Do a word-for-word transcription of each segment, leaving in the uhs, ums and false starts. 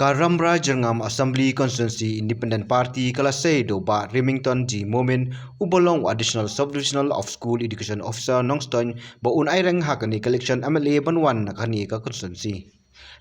Ka Rambrai Jyrngam Assembly Constituency Independent Party ka la sei da u Bah Remington G Momin, uba long u Additional Sub-Divisional of School Education Officer Nongstoiñ, ba un aireng ha kane ka election M L A ban wan na kane ka constituency.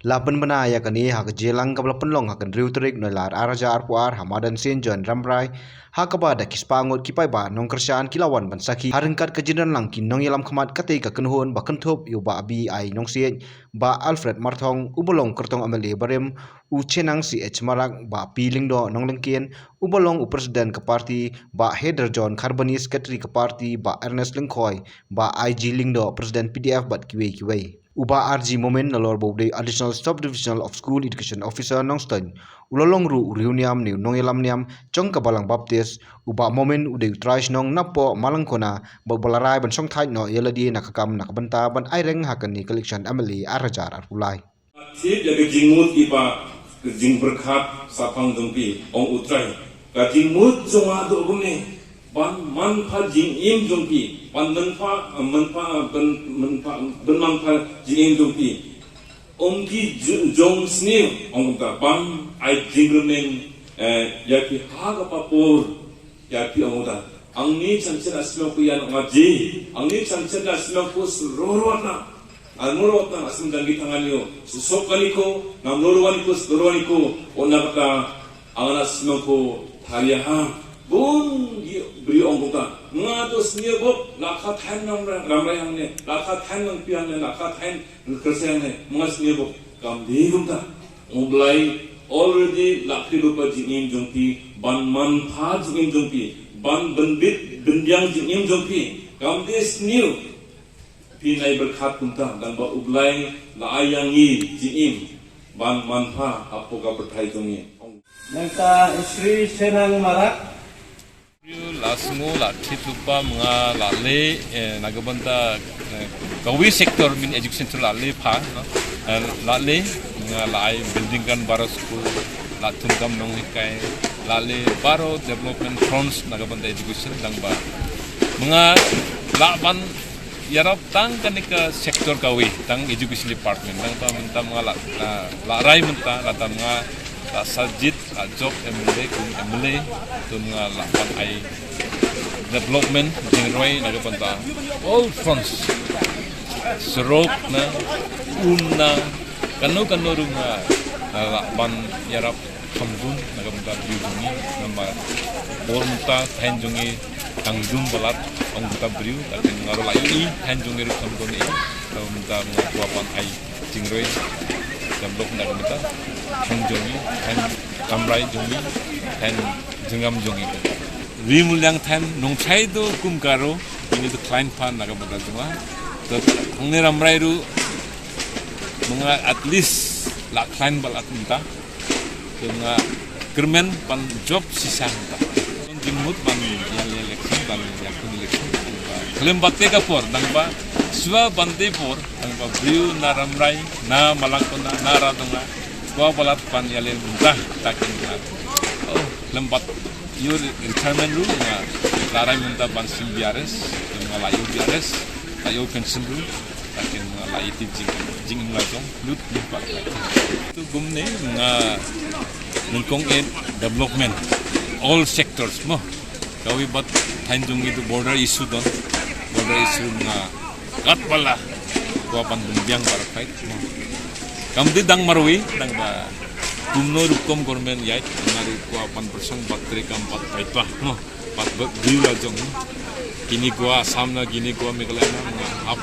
La pynbna ïa kane ha ka jingïalang kaba la pynlong ha ka hynriew tarik Nailar ar hajar arphew ar ha madan Saint John Rambrai, ha kaba da ki spah ngut ki paidbah nongkyrshan ki la wan ban sakhi ha ryngkat ka jingdon lang ki nongïalam khmat, katei ka kynhun ba kynthup ïa u Bah B I Nongsiej, Bah Alfred Marthong uba long kyrtong M L A barim, u Chenang C H Marak, Bah P Lyngdoh Nonglyngkien uba long u president ka party, Bah Heather John Kharbani secretary ka party, Bah Ernest Lyngkhoi, Bah I G Lyngdoh president P D F bad kiwei kiwei. U Bah R G Momin nalor ba u dei Additional Sub-Divisional of School Education Officer Nongstoiñ, u la long ruh u riewniam ne u nongïalam niam jong ka Balang Baptist. U Bah Momin u dei u trai shnong napoh Malangkona, bad uba la rai ban shongthait noh ïa lade na ka kam na ka bynta ban aireng ha kane ka election M L A ar hajar arphew lai. Tip ïa ka jingmut iba ka jingpyrkhat shaphang jong phi, ong U Trai. Ka jingmut jong nga haduh kumne, ban manpha jingim jong phi, ban manpha, manpha, ban manpha, ban manpha jingim jong phi. Ym ki ju-, jong sniew, ong kumta, ban ai jingkyrmen, eh, ïa phi ha kaba por, ïa phi ong kumta. Angni chanchet na sniew ko ïa nga ji, angni chanchet na sniew ko srorot na. Almurot na asem jang ki tangan ïo, sosok kani ko, nam lorwani ko, srorwani ko, ona kata, Angna sngewthuh tharia ha. Bun ki briew ong kumta. Nga to sniew bok, la kha than nang Ram-, Rambrai hangne, la kha than nang phi hangne, la kha than nang Kyrsiew hangne, nga sniew bok. Kam dei kumta. U Blai already la kri bok ba jingim jong phi, ban manpha jingim jong phi, ban bynbit bynbiang jingim jong phi. Kam dei sniew. Phi nai byrkhat kumta, dang ba U Blai la ai ïa ngi jingim ban manpha hapoh ka pyrthei jong ngi. Nangta Shri Senang Marak. La sngew la thied lypa, mynta la leh, eh, na ka bynta, eh, kawi sector, mynta education sector la leh pha, no? Eh, la leh, mynta la ai building kan baroh school, la thung kam nonghikai, la leh baroh development fronts na ka bynta education, dang ba mynta la ban ïarap tang kane ka sector kawi, tang education department, tang ta mynta mynta la, la, la rai mynta, la ta mynta la sa jied, la jop M L A, kum M L A, to mynta la ban ai development jingrwai na ka bynta all fronts, surok na, um na, kano kano ruh mynta la ban ïarap kham bun na ka bynta briew jong ngi, namar por mynta thaiñ jong ngi tang dum ba lad, ong bynta briew, ka thaiñ nga ruh la ïohi thaiñ jong ngi ruh kham bun ïa, na ka bynta nga kwah ban ai jingrwai, jam lok na ka bynta thaiñ jong ngi, thaiñ Rambrai jong ngi, thaiñ Jyrngam jong ngi. Ri Muliang thaiñ Nongchai to kum Garo, kine to khlaiñ pha na ka bynta jong nga. To hangne Rambrai ruh mynta at least la khlaiñ ba la mynta. Te nga kyrmen ban jop shisha mynta. Jingmut ban ïaleh election, ban ïakhun election. Khlem pat te ka por, dang ba shuwa ban te por, dang ba briew na Rambrai, na Malangkona, na Radonga, kwah ba lad ban ïaleh mynta, ta kin nga. Oh, khlem pat ïoh retirement ruh, nga la rai mynta ban shim B R S, nga la ïoh B R S, la ïoh pension ruh. Takin nga la ïa tip jing, jingim la jong, lut lut bak. To kumne nga nyngkong eh development, all sectors mo. Kawi bad thaiñ jong ngi to border issue don, border issue nga kat ba la kwah ban bynbiang baroh peit mo. Kam dei dang marwei, dang ba kumno rukom government ïaid, nga ruh kwah ban pyrshang bad treikam bad paidbah mo. Bad bad briew la jong. Kine kwah Assam na, kine kwah Meghalaya na, nga ap,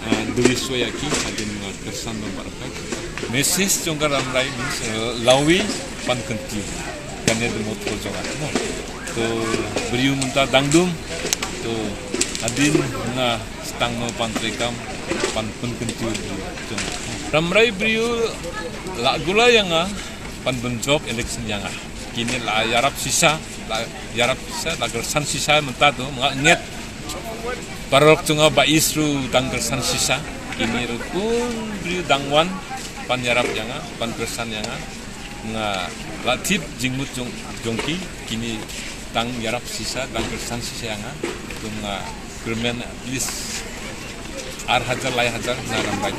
eh, dei shuwa ïa ki, hadien nga kyrsan bad baroh peit. Message jong ka Rambrai means, eh, lawi pan kynti. Kane dei motto jong nga. To briew mynta dang dum. To hadien nga sdang mo pan treikam, pan pynkynti jong nga. Rambrai briew la gula ïa nga, pan pynjop election ïa nga. Kine la ïarap shisha, la ïarap shisha, la kyrsan shisha mynta to, nga ngeit. Paralok jong nga ba ïeit ruh dang kyrsan shisha. Kine ruh kum briew dang wan, pan ïarap ïa nga, pan kyrsan ïa nga. Nga la tip jingmut jong, jong ki, kine dang ïarap shisha, dang kyrsan shisha ïa nga. To nga kyrmen at least ar hajar, lai hajar na Rambrai.